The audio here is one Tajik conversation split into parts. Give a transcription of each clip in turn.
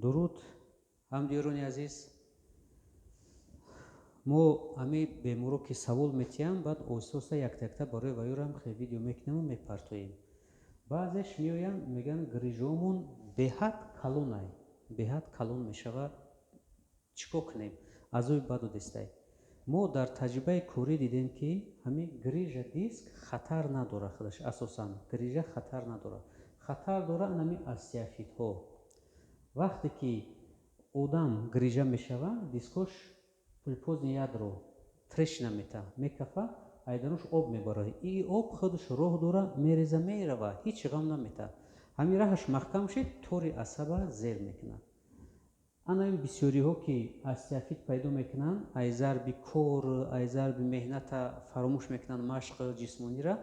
Дуруд, ҳамдиёрони азиз. Мо ҳами беморо, ки савол метиҳам, баъд оҳиста оҳиста якта якта барои ваёрам хеле видео мекунему мепартоем. Баъзеш меоянд, мегӯянд, грижаомон беҳад калонай, беҳад калон мешавад, чӣ кор кунем? Азоби баду дестай. Мо дар таҷрибаи корӣ дидем, ки ҳамин грижа диск хатар надорад. Худаш асосан грижа хатар надорад, хатар дорад ҳамин остеофитҳо. Вақте ки одам грижа мешавад, дискош пульпозный ядро трещина мета, мекафа, айданош об мебарад. И об худаш роҳ дора, мереза, мерава, ҳеҷ ғам намета. Ҳамин раҳаш маҳкам шид, тори асаба зер мекунад. Ана ин бисёриҳо, ки остеофит пайдо мекунанд, ай зарби кор, ай зарби меҳната фаромӯш мекунанд машқи ҷисмонира,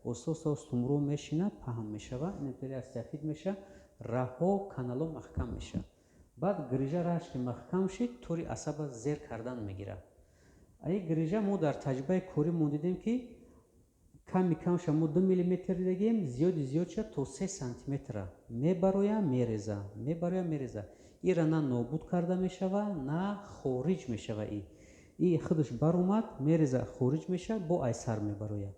оҳиста оҳиста устумро мешинад, паҳн мешавад, интери остеофит мешавад, раҳҳо, каналҳо маҳкам мешавад. Баъд грижа раҳаш ки маҳкам шид, тори асаба зер кардан мегирад. Аи грижа мо дар таҷрибаи коримон дидем, ки ками камша мо 2 миллиметр дидагием, зиёди зиёдша то 3 сантиметра мебароя, мереза, мебароя, мереза. Ира на нобуд карда мешава, на хориҷ мешава. И худаш баромад, мереза, хориҷ мешавад, бо айсар мебарояд,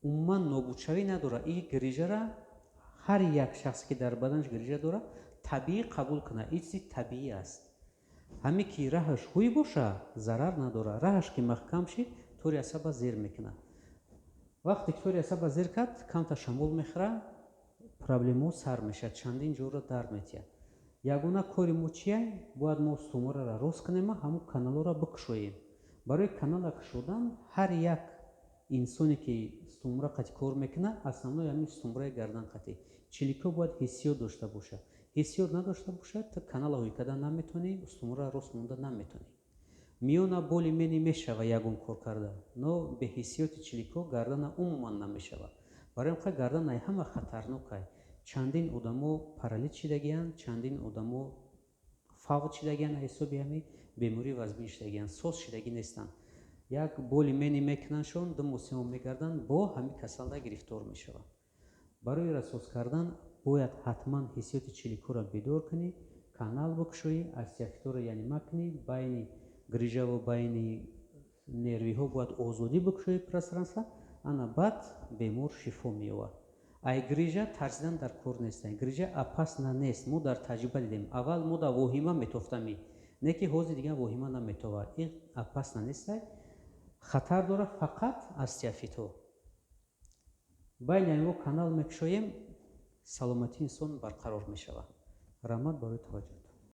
умуман нобудшавӣ надорад. И грижара ҳар як шахсе, ки дар баданаш грижа дорад, табиӣ қабул кунад, и чизи табиӣ аст. Ҳаме ки раҳаш ҳуй боша, зарар надорад. Раҳаш ки маҳкам шид, тори асаба зер мекунад. Вақте ки тори асаба зер кард, камта шамол мехӯра, проблемаҳо сар мешавад, чандин ҷоро дард метиҳад. Ягона кори мо чия? Бояд мо устумораро рост кунем, ҳамун каналҳоро бикушоем. Барои канала кушодан ҳар як инсоне, ки стумура қати кор мекунад, основной ҳамин стумураи гардан қати чилико бояд ҳиссиёт дошта бошад. Ҳиссиёт надошта бошад, ту канала ҳуй кардан наметавонӣ, устумура рост монда наметавонӣ. Миёна более-менее мешава ягон кор карда, но беҳиссиёти чилико гардана умуман намешавад. Барои ин гардан ай ҳама хатарнокай. Чандин одамо паралич шидагиянд, чандин одамо фавт шидагиянд, ҳисоби ҳамин бемории вазмин шидагиянд, соз шидагӣ нестанд. Як более-менее мекунандшон, 2 моҳ, 3 моҳ мегарданд, бо ҳамин касалда гирифтор мешаванд. Барои расоз кардан бояд ҳатман ҳиссиёти чиликоро бедор кунӣ, канал бикушоӣ, остеофитҳоро яъне макунӣ, байни грижаву байни нервиҳо бояд озодӣ бикушоӣ, пространство. Ана баъд бемор шифо меёбад. Ай грижа тарсидан дар кор нест, грижа опасна нест. Мо дар таҷриба дидем. Аввал мо дар воҳима метофтамӣ, не ки ҳозир дигар воҳима наметовад. Ин опасна нестай, хатар дорад фақат остеофитҳо. Байни ҳамиҳо канал мекушоем, саломатии инсон барқарор мешавад. Раҳмат барои таваҷҷӯҳтон.